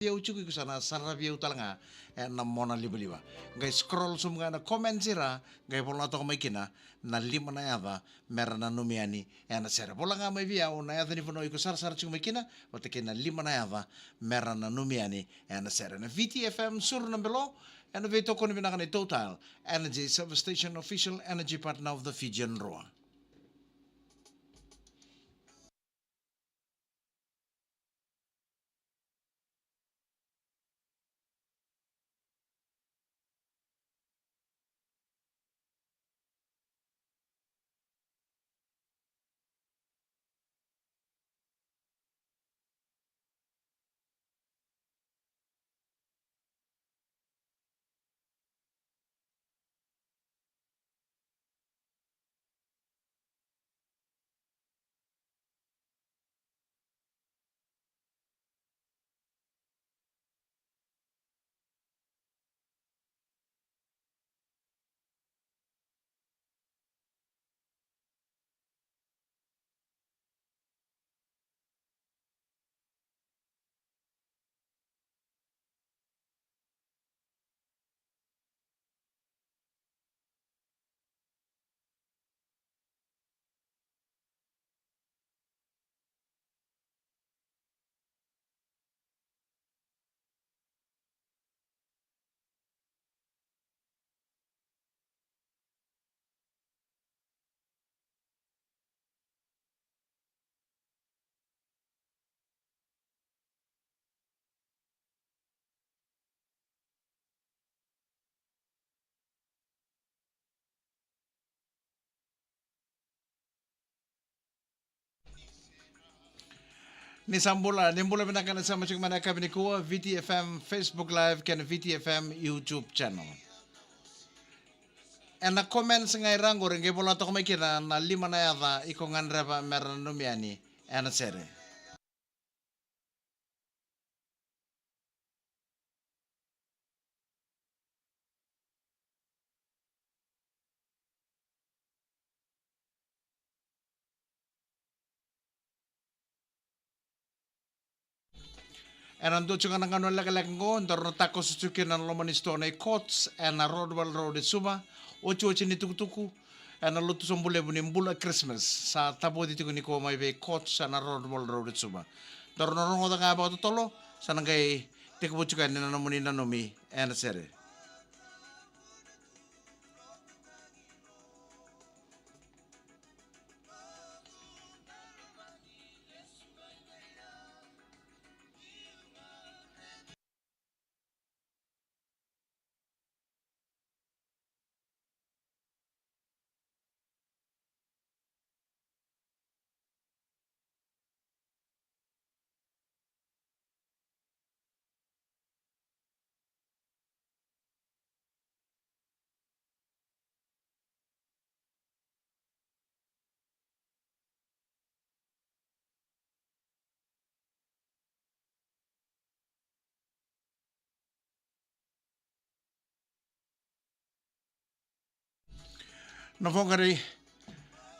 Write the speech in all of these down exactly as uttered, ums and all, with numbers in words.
Vei au tiko, iko sa na saravi au tale ga ena monalivaliva. Qai scroll sobu ga ena comments era qai vola toka mai kina na lima na yaca me ra nanumi yani ena sere. Vola ga mai vei au na yaca ni vanua iko sarasara tiko mai kina vata kei na lima na yaca me ra nanumi yani ena sere. Na V T F M Suru na Belo, ena veitokoni vinaka nei Total Energy Service Station, official energy partner of the Fijian Drua. Ni sa bula, ni bula vinaka na sema tiko mai na yakavi nikua, V T F M Facebook Live kei na V T F M YouTube channel. Ena comments ga i ra qori qai vola toka mai kina na lima na yaca iko gadreva me ra nanumi yani ena sere. Ena dua tiko ga na gauna lekaleka qo, daru na takoso tiko kina na loma ni sitoa nei Courts ena Rodwell Road e Suva. Otioti ni tukutuku ena lotu sobu levu ni Bula Christmas sa tavoci tiko nikua mai vei Courts ena Rodwell Road e Suva. Daru na rogoca ga vakatotolo, sa na qai tekivu tiko yani na nomuni nanumi ena sere. Na voqa ni,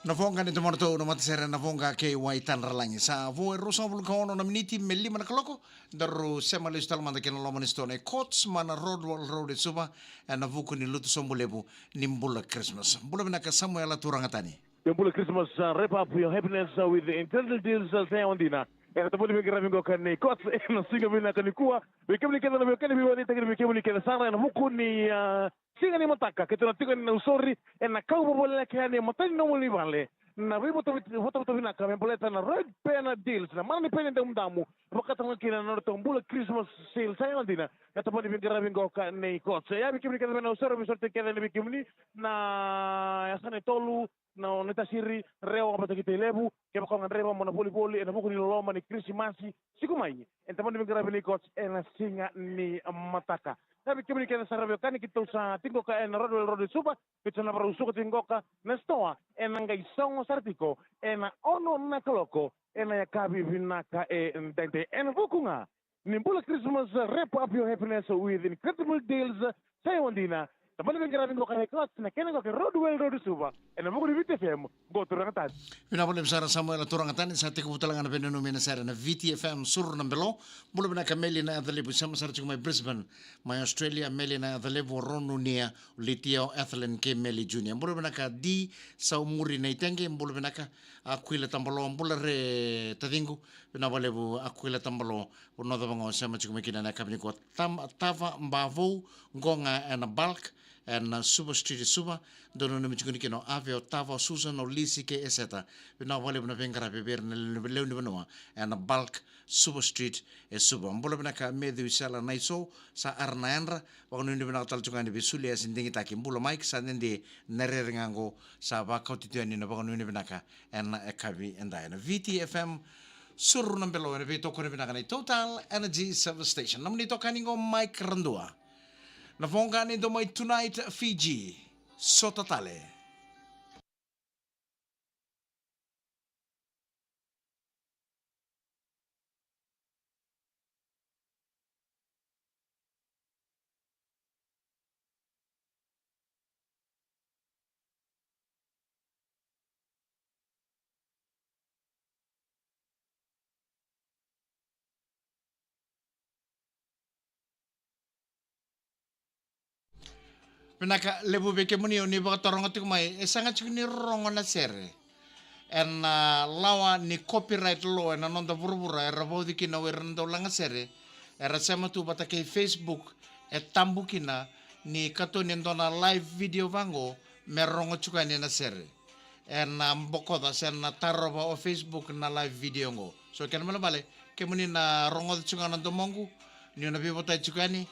na voqa ni domoratou na matasere, na voqa kei Waitadralagi. Sa vo e ruasagavulu ka ono na miniti me lima na kaloko, daru sema lesu tale mada kina loma ni sitoa nei Courts mai na Rodwell Road e Suva, ena vuku ni lotu sobu levu ni Bula Christmas. Bula vinaka Samuela Turagatani. Io, Bula Christmas, uh, wrap up your happiness, uh, with the incredible deals, uh, sa yawa dina. Ena tabana ni veiqaravi qo ka nei Courts ena siga vinaka nikua. Vei kemuni kece na veiwekani, veiwekani, vei kemuni kece sara ena vuku ni, uh, siga ni mataka, keitou na tiko ena usori, ena kau vavaleleka yani e matai ni nomuni vale. Na veivotavota vinaka me baleta na Red Pena Deals, na mana ni pene damudamu, vakataka kina na nodratou Bula Christmas Sale sa yawa dina. Ena tabana ni veiqaravi qo ka nei Courts. Ia vei kemuni kece mai na usori, veisori tiko kece yani vei kemuni na yasana e tolu, na, na Naitasiri, Rewa vata kei Tailevu, kevaka o gadreva mo na volivoli ena vuku ni loloma ni Kirisimasi, tiko mai ena tabana ni veiqaravi nei Courts ena siga ni mataka. Ia vei kemuni kece sara veiwekani, keitou sa tiko qoka ena Rodwell Road e Suva, keitou sa na vakarau suka tiko qoka na sitoa, ena qai sogo sara tiko ena ono na kaloko ena yakavi vinaka edaidai, ena vuku ga ni Bula Christmas, wrap up your happiness with incredible deals sa yawa dina. Sa bale veiqaravi qo ka na iKlats na kena qo ke Roadwell Road Suva. Ena vuku ni Viti F M, qo turaga tani. Vinaka vakalevu sara Samuela turaga tani, sa tekivu tale ga na veinanumi ena sere na Viti F M Suru na Belo. Bula vinaka Meli na Yacalevu, sema sara tiko mai Brisbane, mai Australia, Meli na Yacalevu, o Ronu Nia, o Litia, o Ethelyn kei Meli Junior. Bula vinaka D Saumuri na Itege, bula vinaka Akuila Tabalo, bula re taciqu, vinaka vakalevu Akuila Tabalo, o Noca Vagao, sema tiko mai kina na yakavi nikua. Tam-, Tava Bavou, qo ga ena bulk, ena Suva Street e Suva, dou nanumi tiko ni kina o Ave, o Tava, o Susan, o Lisi kei Eseta. Vinaka vakalevu na veiqaravi vei ira na lewe, lewe ni vanua ena bulk Suva Street e Suva. Bula vinaka Matthew Sela Naiso, sa ara na yadra, vakanuinui vinaka tale tiko ga ni veisulu e se digitaki. Bula Mike, sa dede na rere ga qo, sa vakauti tu yani na vakanuinui vinaka ena yakavi edai ena Viti F M Suru na Belo, ena veitokoni vinaka nei Total Energy Service Station. Nomuni itokani qo Mike Radua. Na voqa ni Domo i Tonight Fiji. Sota tale. Vinaka levu vei kemuni o ni vakataroga tiko mai, e sega tiko ni rorogo na sere. Ena, ah, lawa ni copyright law ena noda vuravura era vauci kina o ira na dau laga sere, era sema tu vata kei Facebook, e tabu kina ni katoni e dua na live video vaqo me rogo tiko yani na sere. Ena bokoca se na tarova o Facebook na live video qo. So kena ibalebale, kemuni na rogoca tiko ga na domoqu, ni o na veivotai tiko yani,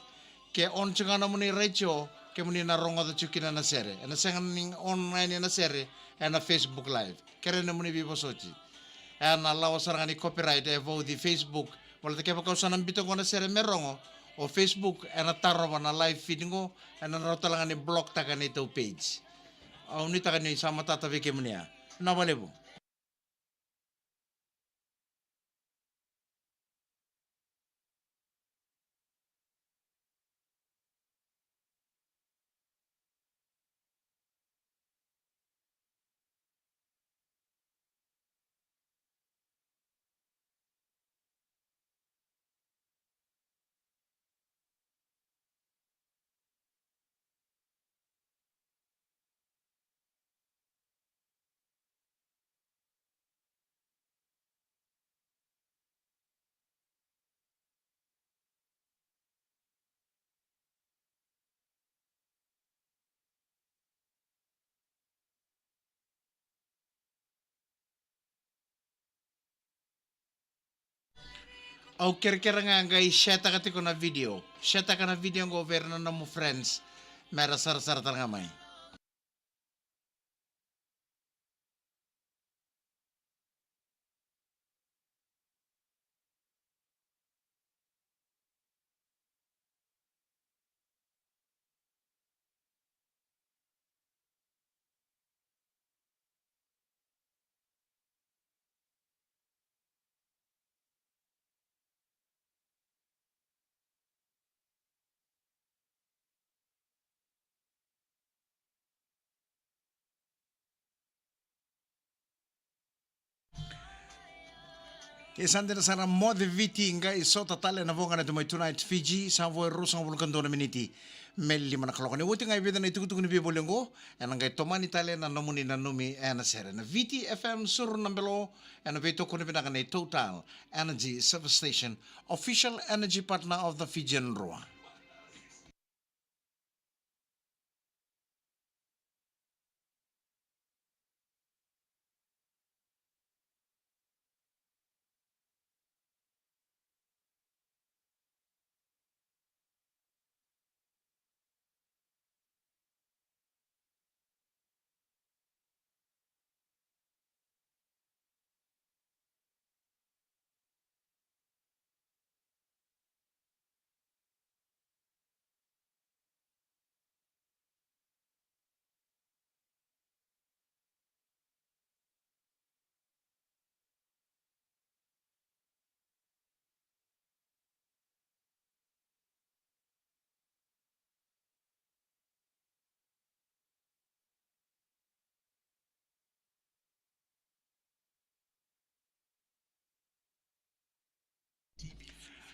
ke on tiko ga nomuni retio, kemuni na rogoca tiko kina na sere. Ena sega ni on yani na sere ena Facebook live. Kerei nomuni veivosoti. Ena lawa sara ga ni copyright e vauci Facebook. Baleta kevaka au sa na biuta qo na sere me rogo, o Facebook ena tarova na live feed qo, ena rawa tale ga ni block taka na neitou page. Au nuitaka ni sa matata vei kemuni ya. Vinaka vakalevu. Au kerekere ga qai share taka tiko na video. Share taka na video qo vei ira na nomu friends. Mera sarasara tale ga mai. Ke sa dina sara Moce Viti qai sota tale na voqa na Domo i Tonight Fiji, sa vo e ruasagavulu ka dua na miniti me lima na kaloko. Ni oti ga e vica na itukutuku ni veivoli oqo, ena qai tomani tale na nomuni nanumi ena sere. Na Viti F M Suru na Belo, ena veitokoni vinaka nei Total Energy Service Station, official energy partner of the Fijian Drua.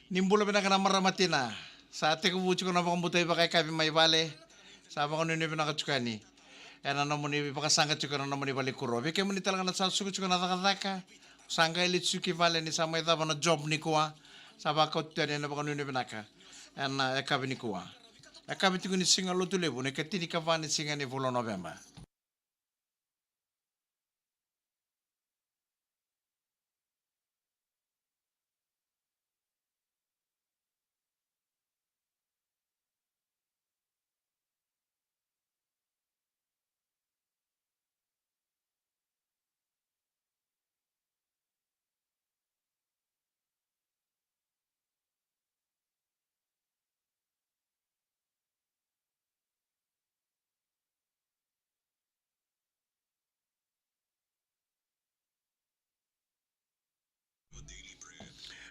Ni bula vinaka na marama tina. Sa tekivu tiko na vakabauta ivakayakavi mai vale. Sa vakanuinui vinaka tiko yani ena nomuni vakasaqa tiko ena nomuni valenikuro. Vei kemuni tale ga na sa suka tiko na cakacaka, sa qai lesu ki vale ni sa mai cava na job nikua. Sa vakauta yani ena vakanuinui vinaka ena yakavi nikua. Yakavi tiko ni siga Lotulevu, na ikatinikava ni siga ni vula o Noveba.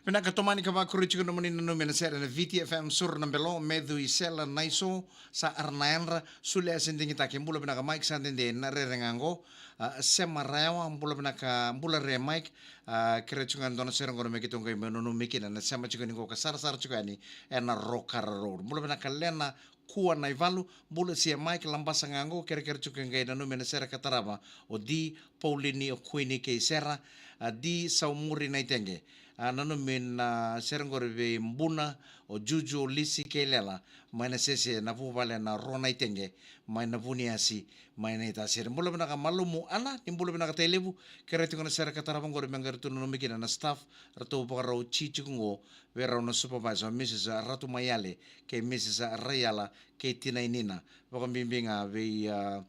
Vinaka, tomani ka vakuri tiko na nomuni nanumi ena sere ena Viti F M, Suru na Belo, Mecu i Sela, Naiso, sa Arnaendra, Sulia se digitaki. Bula vinaka Mike, sa dede na rere ga qo. A, Sema Rayawa, bula vinaka, bula re Mike. A, kere tiko ga e dua na sere qo me keitou qai mai nanumi kina na sema tiko ni qo ka sarasara tiko yani ena Rokara Road. Bula vinaka Lena Kua Naivalu, bula sia Mike, Labasa ga qo, kerekere tiko qai nanumi na sere ka tarava o Di Paulini, o Kuini kei Sera, a, Di Saumuri Naitege. A, nanumi na sere qori vei Buna, o Juju, o Lisi kei Lela, mai na sese na vuvale na Ro Naitege, mai na Vuniasi, mai na Itasere. Bula vinaka Malumu Ana, ni bula vinaka Tailevu, kere tiko na sere ka tarava qori me qai ratou nanumi kina na staff, ratou vakarau tiko qo, vei rau na supervisor, Mrs Ratu Maiale, kei Mrs Raiala, kei Tina Inina. Vakabibi ga vei, a,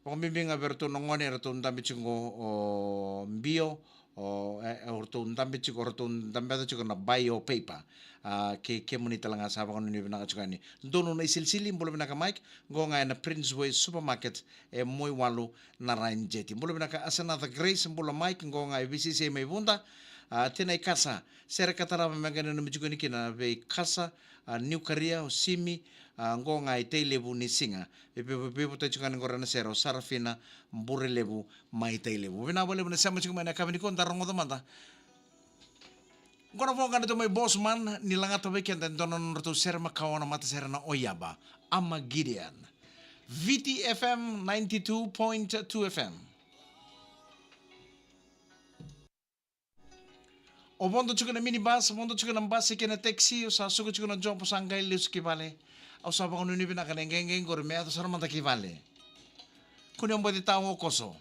vakabibi ga vei ratou na gone, ratou dabe tiko qo o Bio, o, e, e, ratou dabe tiko, ratou dabe tiko na bio paper. A, kei kemuni tale ga sa vakanuinui vinaka tiko yani. Donu na isilisili, bula vinaka Mike, qo ga ena Prince Way Supermarket, e Moiwalu, na Rain Jeti. Bula vinaka Asanatha Grace, bula Mike, qo ga e V C C mai Vuda. A, Tina i Kasa, sere ka tarava me qai nanumi tiko yani kina vei Kasa, a, Niu Karia, o Simi, a, qo ga i Tailevu ni siga. Vei, vei, vei, veivutai tiko yani qori na sere o Sarafina Burelevu mai Tailevu. Vinaka vakalevu na sema tiko mai na yakavi nikua, da rogoca mada. Qo na voqa na tu mai Bosman, ni lagata vei keda e dua na nodratou sere makawa na matasere na Oyaba, Armageddon. Viti F M ninety-two point two F M. O vodo tiko na minibus, vodo tiko na basi kei na taxi, o sa suka tiko na job, o sa qai lesu ki vale. Au sa vakanuinui vinaka na iqaiqai qori me yaco sara mada ki vale. Kua ni o boci tau o koso.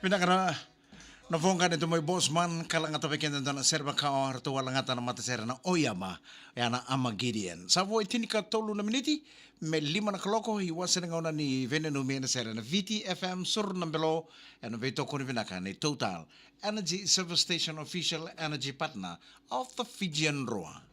Vinaka na, na voqa ni tou mai Bossman, ka lagata vei keda dua na sere vakawa, ratou a lagata na matasere na Oyama, ya na Armageddon. Sa vo e tinikatolu na miniti, me lima na kaloko, i wase na gauna ni veinanumi ena sere na V T F M Suru na Belo, ena veitokoni vinaka ni Total Energy Service Station, official energy partner of the Fijian Drua.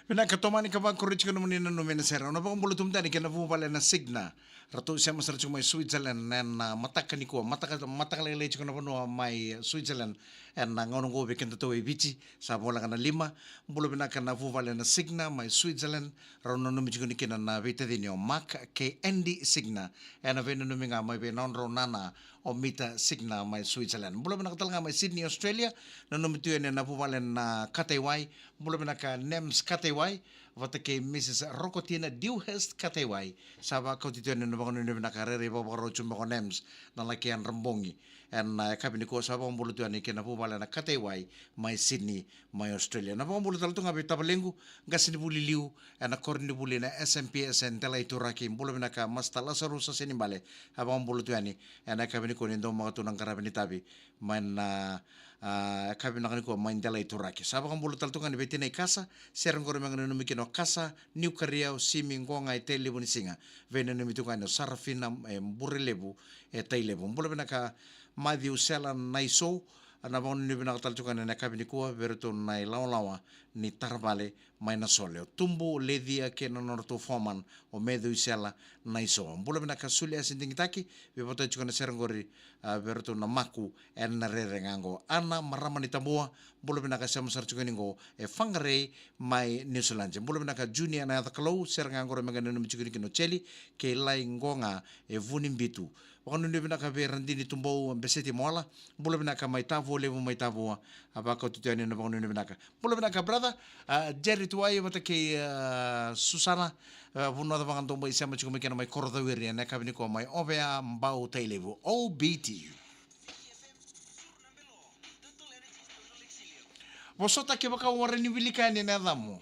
Vinaka, tomani ka vakuri tiko nomuni nanumi ena sere. Au na vakabula tu mada yani kei na vuvale na Signa. Ratou sema sara tiko mai Switzerland ena mataka nikua, mataka, mataka lailai tiko na vanua mai Switzerland. Ena gauna oqo vei kedatou e Viti, sa voleka na lima. Bula vinaka na vuvale na Signa mai Switzerland. Rau nanumi tiko ni kina na veitacini o Mark kei Andy Signa. Ena veinanumi ga mai vei nodrau nana o Mita Signa mai Switzerland. Bula vinaka tale ga mai Sydney, Australia. Nanumi tu yani na vuvale na Kataiwai. Bula vinaka Nems Kataiwai vata kei Mrs Rokotina Dewhurst Kataiwai. Sa vakauti tu yani na vakanuinui vinaka, rairai vakavakarau tu mai ko Nems, na laki yadra bogi. Ena yakavi nikua sa vakabula tu yani kei na vuvale na Kataiwai mai Sydney, mai Australia. Na vakabula tale tu ga vei tavalequ, qasenivuli liu ena koronivuli na S M P S e Delai Turaki. Bula vinaka Masta Lasarusa Senibale. A vakabula tu yani ena yakavi nikua ni domaka tu na qaravi ni tavi mai na, a, yakavi vinaka nikua mai Delai Turaki. Sa vakabula tale tu ga yani vei Tinai Kasa, sere qori me qai nanumi kina o Kasa, Niu Kariau, Simi, Qoqa e Tailevu ni siga. Veinanumi tu ga yani o Sarafina e Burelevu e Tailevu. Bula vinaka Matthew Sela Naisou. Na vakanuinui vinaka tale tu ga yani ena yakavi nikua vei iratou na ilawalawa ni taravale mai Nasole. O Tubu Lecia kei na nodratou foreman o Matthew Sela Naisou. Bula vinaka Suliasi Digitaki, veivotai tiko na sere qori, a, vei iratou na Maku ena rere ga qo. Ana Marama ni Tabua, bula vinaka, sema sara tiko yani qo e Whangarei mai New Zealand. Bula vinaka Junior na yaca Kalou, sere ga qori me qai nanumi tiko yani kina o Cheli kei Lai Qoqa e Vunibitu. Vakanuinui vinaka vei Radini Tubou Beseti Moala. Bula vinaka mai Tavua Levu mai Tavua. A vakauti tu yani na vakanuinui vinaka. Bula vinaka brother, a, Jerry Tuwai vata kei, a, Susana, a, Vanua Cavaga, dou mai sema tiko mai kina mai Korocauiri ena yakavi nikua mai Ovea, Bau, Tailevu, O B T. Vosota kevaka o wara ni wilika yani ena yacamu.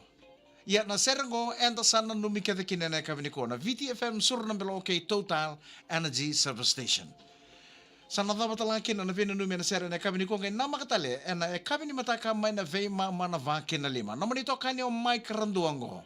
Ia na sere qo eda sa nanumi kece kina ena yakavi nikua na V T F M Suru na Belo kei Total Energy Service Station. Sa na cava tale ga kina na veinanumi ena sere ena yakavi nikua, qai namaka tale ena yakavi ni mataka mai na veimama na va kei na lima. Nomuni itokani o Mike Radua qo.